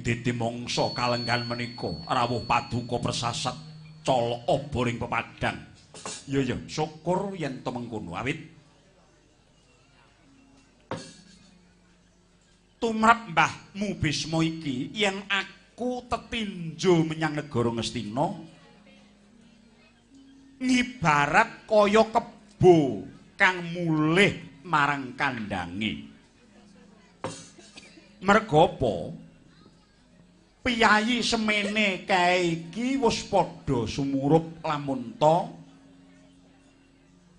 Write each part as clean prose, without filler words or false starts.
Ing titi mangsa kalenggan menika rawuh paduka persasat colok obor ing pepadang. Iya ya, syukur yen to mengkono awit tumrap mbahmu Bisma iki yen aku tetinjo menyang negara Ngastina ngibarat kaya kebo kang mulih marang kandange. Merga apa? Piyayi semene kae iki wis padha sumurup lamun ta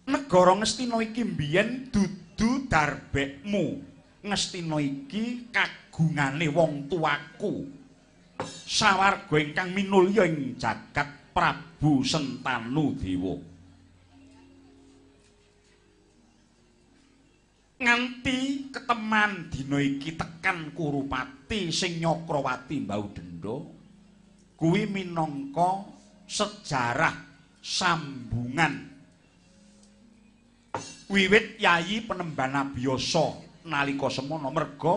negara Ngastina iki mbiyen dudu darbekmu. Ngastina iki kagungane wong tuaku. Sawarga ingkang minulya ing jagat Prabu Sentanu Dewa. Nganti keteman dina iki tekan Kurupati sing Nyakrawati mbau denda kuwi minangka sejarah sambungan wiwit Yayi Penemban Abiyasa nalika semono. Merga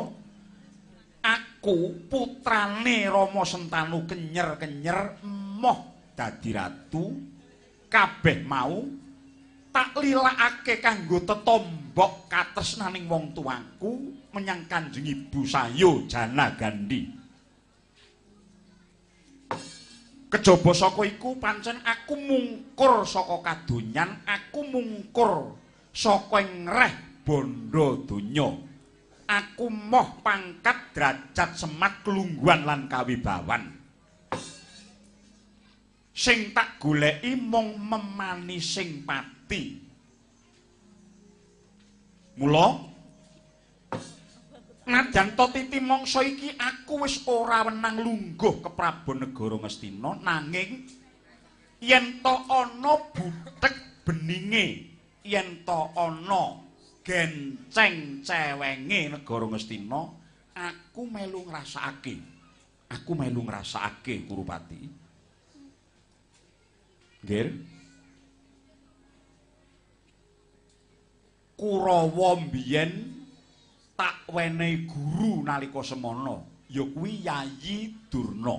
aku putrane Rama Sentanu kenyer-kenyer emoh dadi ratu kabeh mau tak lilakake kanggo tetombok katresnaning wong tuaku menyang Kanjeng Ibu Sayo Jana Gandhi. Kejaba saka iku pancen aku mungkur saka kadonyan, aku mungkur saka ngreh bondo donya. Aku moh pangkat derajat semat kelungguhan lan kawibawan. Sing tak goleki mung memani sing pati. Mula nadyan ta titi mangsa iki aku wis ora wenang lungguh keprabon negara Ngastina, nanging yen ta ana buthek beninge, yen ta ana genceng cewenge negara Ngastina, aku melu ngrasakake. Aku melu ngrasakake Kurupati. Nggih. Kurawa mbiyen tak wenehi guru nalika semana, ya kuwi Yayi Durna.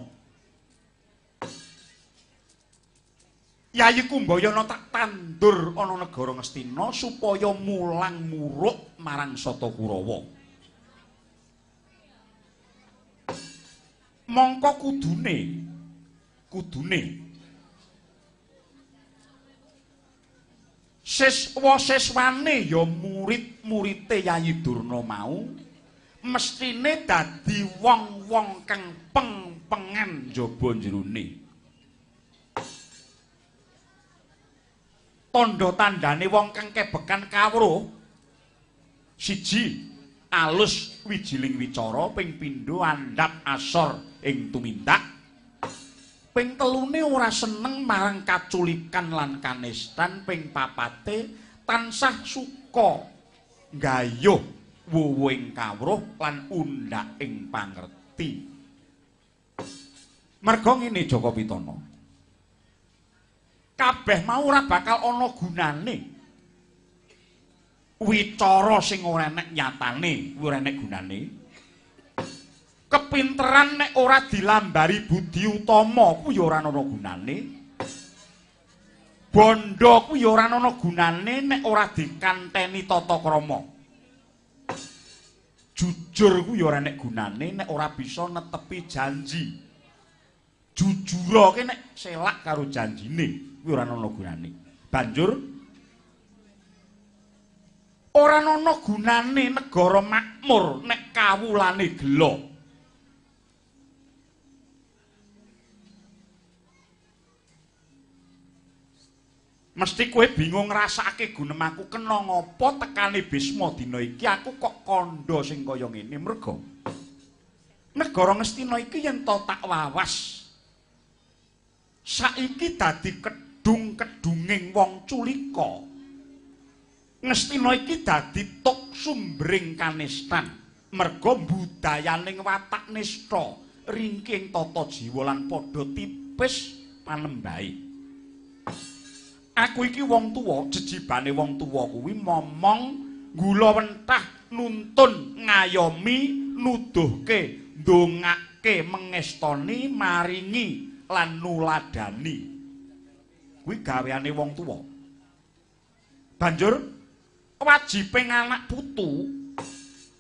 Yayi Kumbayana tak tandur ana negara Ngastina supaya mulang muruk marang Sata Kurawa. Mongko kudune siswa-siswane ya murid-murite Yayi Durna mau mestine dadi wong-wong kang peng-pengan njaba jerone. Tandha tandane wong kang kebekan kawruh siji alus wijiling wicara, ping pindho andhap asor ing tumindak, ping telune ora seneng marang kaculikan lan kanistan, ping papate tansah suka nggayuh wuwuhing kawruh lan undhak ing pangerti. Merga ngene Jaka Pitana, kabeh mau ora bakal ana gunane. Wicara sing ora enek nyatane kuwi ora enek gunane. Kepinteran nek ora dilambari budi utama kuwi ya ora ana gunane. Bondo kuwi ya ora ana gunane nek ora dikanteni tata krama. Jujur kuwi ya ora enek gunane nek ora bisa netepi janji. Jujura ki nek selak karo janjine kuwi ora ana gunane. Banjur ora ana gunane negara makmur nek kawulane gela. Mesti kowe bingung ngrasakake gunem aku kena ngapa tekane Bisma dina iki aku kok kandha sing kaya ngene. Merga negara Ngastina iki yen to tak wawas saiki dadi kedung-kedunging wong culika. Ngastina iki dadi tuk sumbering kanistan. Merga budayaning watak nista ringking tata jiwa lan padha tipis panembahe. Aku iki wong tuwa, jejibane wong tuwa kuwi momong gula wentah nuntun ngayomi nuduhke ndongake Ngersake mengestoni maringi lan nuladani. Kuwi gaweane wong tuwa. Banjur wajibe anak putu,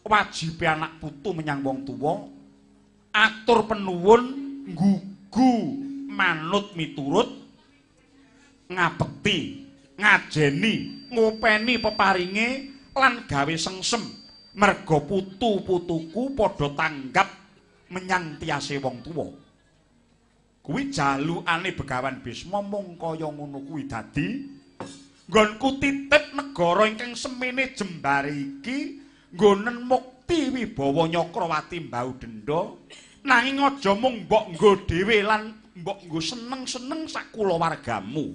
wajibe anak putu menyang wong tuwa atur penuwun, nggugu manut miturut, ngabekti, ngajeni, ngopeni peparinge lan gawe sengsem merga putu-putuku padha tanggap menyang tiase wong tuwa. Kuwi jalukane Begawan Bisma mung kaya ngono kuwi. Dadi nggonku titip negara ingkang semene jembare iki nggonen mukti wibawa Nyakrawati mbau denda, nanging aja mung mbok nggo dhewe lan mbok nggo seneng-seneng sak kulawargamu.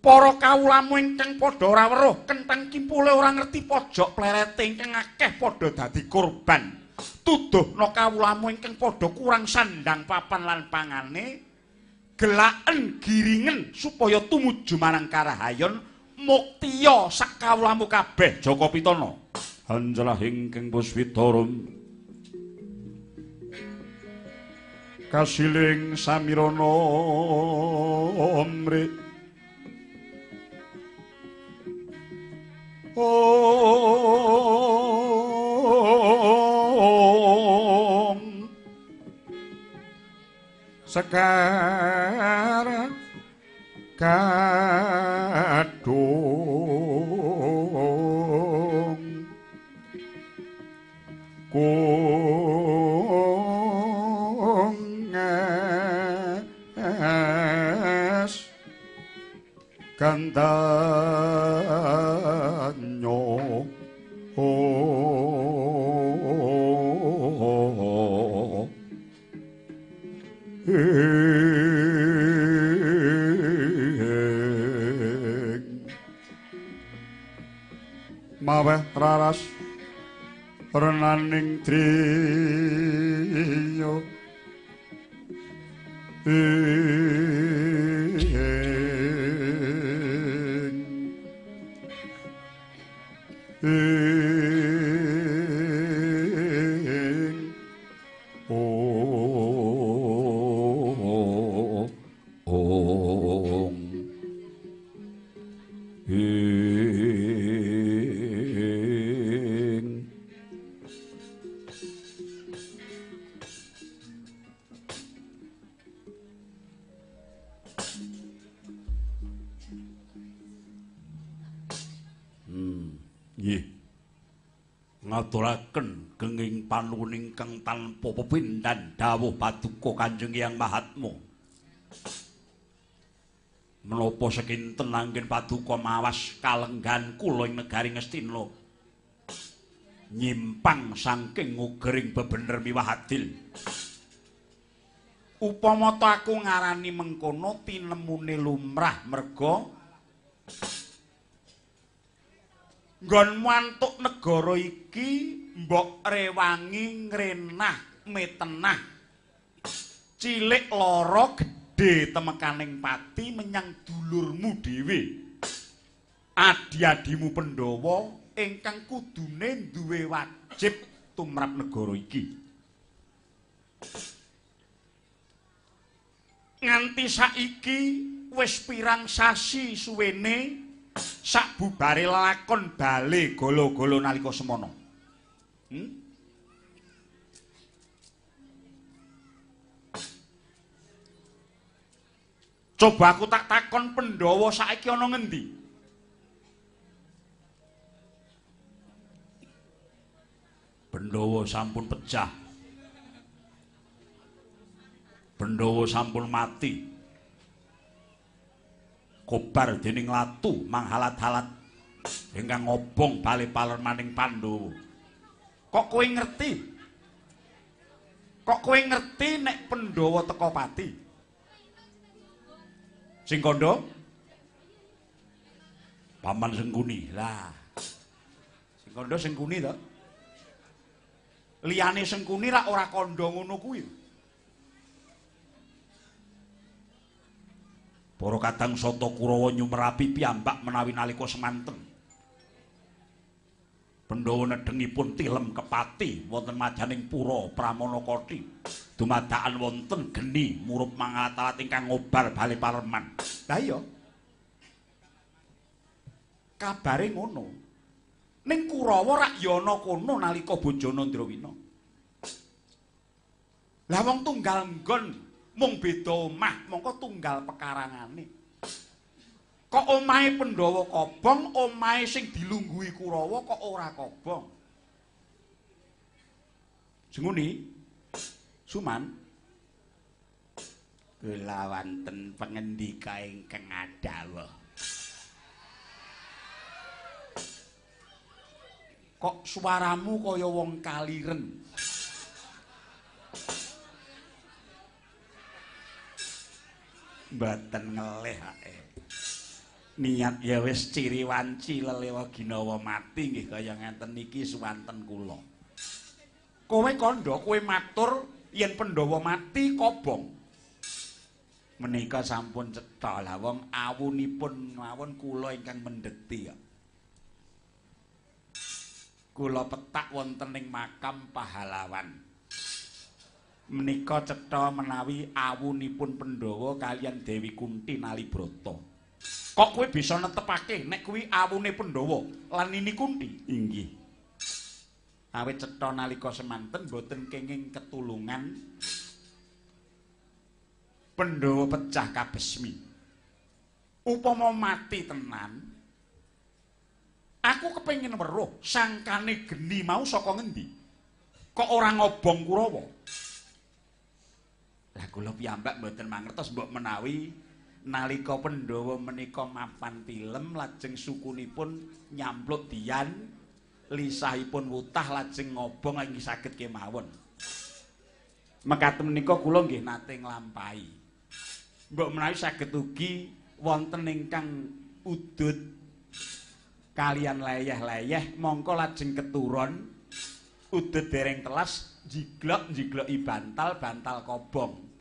Para kawulamu ingkang padha ora weruh kenthang kimpule ora ngerti pojok plerete ingkang akeh padha dadi korban. Tuduhna kawulamu ingkang padha kurang sandang papan lan pangane, gelaken giringen supaya tumuju marang karahayon muktiya sak kawulamu kabeh. Jaka Pitana. Hanjalah ingkang puswitara kasiling samirana mri ong sekar kadung kunges gandanyo. Maweh raras renaning driya ing ing ong ing. Nggih. Ngaturaken genging panuwun ingkang tanpa pepindhan dawuh paduka Kanjeng Hyang Mahatma. Menapa sekinten anggen paduka mawas kalenggahan kula ing negari Ngastina nyimpang saking ngugering bebener miwah adil. Upama ta aku ngarani mengkono tinemune lumrah merga nggonmu antuk negara iki mbok rewangi ngrenah metenah cilik lara gedhe temekaning pati menyang dulurmu dhewe, adi-adimu Pandhawa ingkang kudune duwe wajib tumrap negara iki. Nganti saiki wis pirang sasi suwene sakbubare lakon bale golo-golo nalika semana. Coba aku tak takon Pandhawa saiki ana ngendi? Pandhawa sampun pecah. Pandhawa sampun mati. Kobar dening latu manghalat-halat ingkang ngobong bale palermaning Pandhawa. Kok kowe ngerti? Kok kowe ngerti nek Pandhawa teka pati? Sing kandha? Paman Sengkuni. Lah. Sing kandha Sengkuni to? Liyane Sengkuni rak ora kandha ngono kuwi. Para kadang Sata Kurawa nyumerapi piyambak menawi nalika semanten. Pandhawa nedhengipun tilem kepati wonten madyaning pura Pramana Koti. Dumadakan wonten geni murup mangalat-alat ingkang ngobar bale pareman. Lah iya. Kabare ngono. Ning Kurawa rak ya ana kono nalika bojone Ndrawina. Lah wong tunggal nggon mung beda omah, mongko tunggal pekarangane. Kok omahe Pandhawa kobong, omahe sing dilungguhi Kurawa kok ora kobong. Jenguni Suman, kula wonten pangendika ingkang adhawuh. Kok suaramu kaya wong kaliren? Mboten ngelih ae. Niat ya wis ciri wanci lelewa ginawa mati nggih kaya ngenten niki suwanten kula. Kowe kandha, kowe matur yen Pandhawa mati kobong. Menika sampun cetha lah wong awunipun mawon kula ingkang mendheti kok. Kula petak wonten ing makam pahlawan. Menika cetha menawi awunipun Pandhawa kaliyan Dewi Kunti Nalibrata. Kok kowe bisa netepake nek kuwi awune Pandhawa lan Nini Kunti? Inggih. Awit cetha nalika semanten boten kenging ketulungan Pandhawa pecah kabesmi. Upama mati tenan, aku kepengin weruh sangkane geni mau saka ngendi? Kok ora ngobong Kurawa? Lah kula piyambak mboten mangertos mbok menawi nalika Pandhawa menika mapan tilem lajeng sukunipun nyampluk dian, lisahipun wutah lajeng ngobong inggih saged kemawon. Mekaten menika kula nggih nate nglampahi. Mbok menawi saged ugi wonten ingkang udut kalian leyeh-leyeh mongko lajeng keturun udut dereng telas jiglok-jigloki bantal-bantal kobong.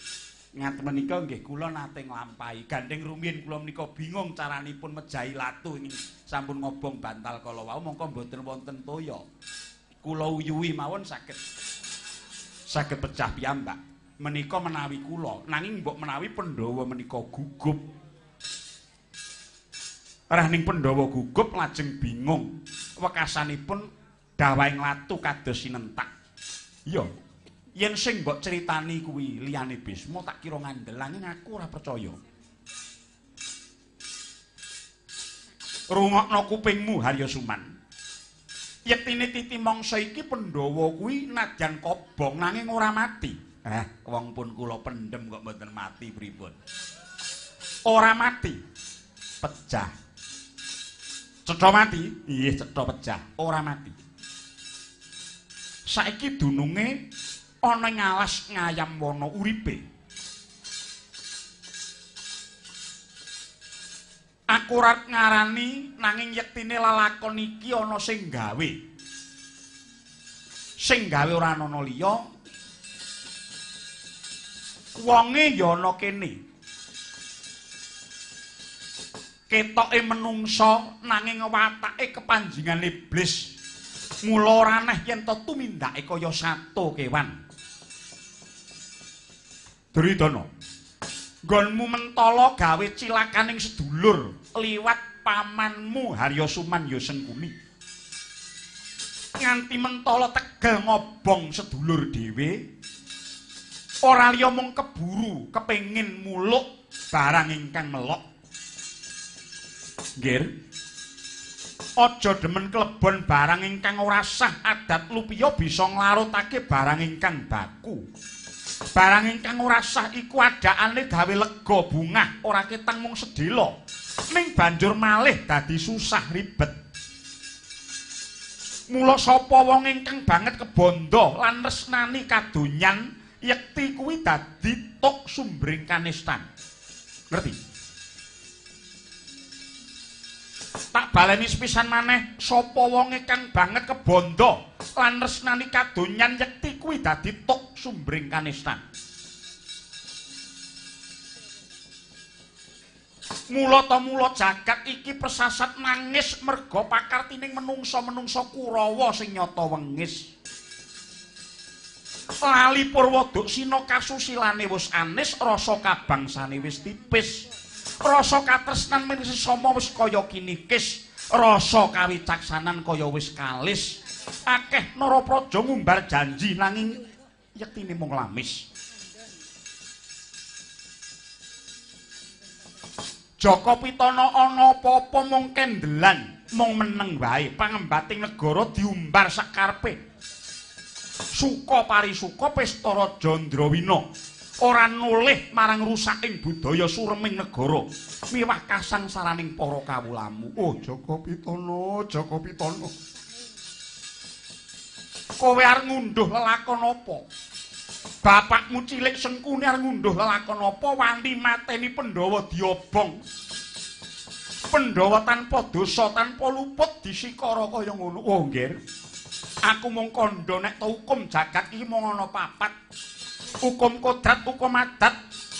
Ngaten menika nggih kula nate nglampahi. Gandeng rumiyin kula menika bingung caranipun mejahi latu ing sampun ngobong bantal kala wau mongko mboten wonten toya. Kula uyuhi mawon saged saged pecah piyambak. Menika menawi kula, nanging mbok menawi Pandhawa menika gugup. Rahning Pandhawa gugup lajeng bingung. Wekasanipun dawahing latu kados sinentak. Iya. Yen sing mbok critani kuwi liyane Bisma tak kira ngandel, nanging aku ora percaya. Rungokno kupingmu Harya Suman. Yektine titi mangsa iki Pandhawa kuwi nadyan kobong nanging ora mati. Wong pun kula pendem kok mboten mati pripun. Ora mati. Pecah. Cetha mati? Nggih, cetha pecah. Ora mati. Saiki dununge ana ing alas ngayam wana uripe. Aku ora ngarani nanging yektine lalakon iki ana sing gawe. Sing gawe ora ana liya. Wonge ya ana kene. Ketoke menungsa nanging watake kepanjingan iblis. Mula ora aneh yen to tumindake kaya sato kewan. Duryudana, nggonmu mentala gawe cilakaning sedulur liwat pamanmu Harya Suman ya Sengkuni. Nganti mentala tegel ngobong sedulur dhewe, ora liya mung keburu kepengin muluk barang ingkang melok. Nggir. Aja demen klebon barang ingkang ora sah adat lupiya bisa nglarutake barang ingkang baku. Barang ingkang ora sah iku adakane gawe lega bungah ora ketang mung sedhela. Ning banjur malih dadi susah ribet. Mula sapa wong ingkang banget kebandha lan resnani kadonyan yekti kuwi dadi tok sumbering kanistan. Ngerti? Tak baleni sepisan maneh, sapa wonge kang banget kebandha lan resnani kadonyan yekti kuwi dadi tok sumbering kanistan. Mula ta mula jagat iki persasat nangis merga pakartining menungsa-menungsa Kurawa sing nyata wengis. Lali Purwoduksina kasusilane wis anis, rasa kabangsane wis tipis. Rasa katresnan marang sesama wis kaya kinikis, rasa kawicaksanan kaya wis kalis. Akeh narapraja ngumbar janji nanging yektine mung lamis. Jaka Pitana ana apa-apa mung kendelan, mung meneng wae, pangembating negara diumbar sakarepe. Suka parisuka pesta raja Ndrawina ora noleh marang rusaking budaya sureming negara, miwah kasangsaraning para kawulamu. Oh Jaka Pitana, Jaka Pitana. Kowe arep ngunduh lelakon apa? Bapakmu cilik Sengkuni arep ngunduh lelakon apa wani mateni Pandhawa diobong. Pandhawa tanpa dosa, tanpa luput disikara kaya ngono. Oh nggih. Aku mung kandha nek ta hukum jagat iki mung ana papat. Hukum kodrat, hukum adat,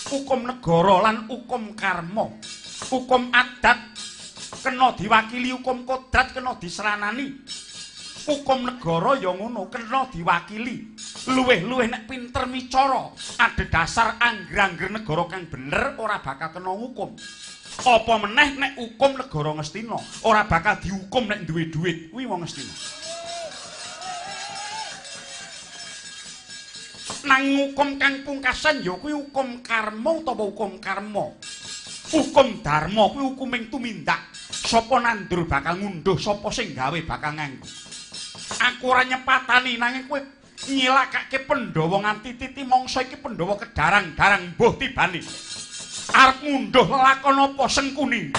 hukum negara lan hukum karma. Hukum adat kena diwakili hukum kodrat kena diseranani. Hukum negara ya ngono, kena diwakili. Luwih-luwih nek pinter micara, adhedhasar angger-angger negara kang bener ora bakal kena hukum. Apa meneh nek hukum negara Ngastina, ora bakal dihukum nek duwe duit. Kuwi wong Ngastina. Nang hukum kang pungkasan ya kuwi hukum karma utawa hukum karma. Hukum dharma kuwi hukuming tumindak. Sapa nandur bakal ngunduh, sapa sing gawe bakal nganggo. Aku ora nyepatani nanging kowe nyilakake Pandhawa nganti titi mangsa iki Pandhawa kedarang-darang mbuh tibane. Arep ngunduh lelakon apa Sengkuni?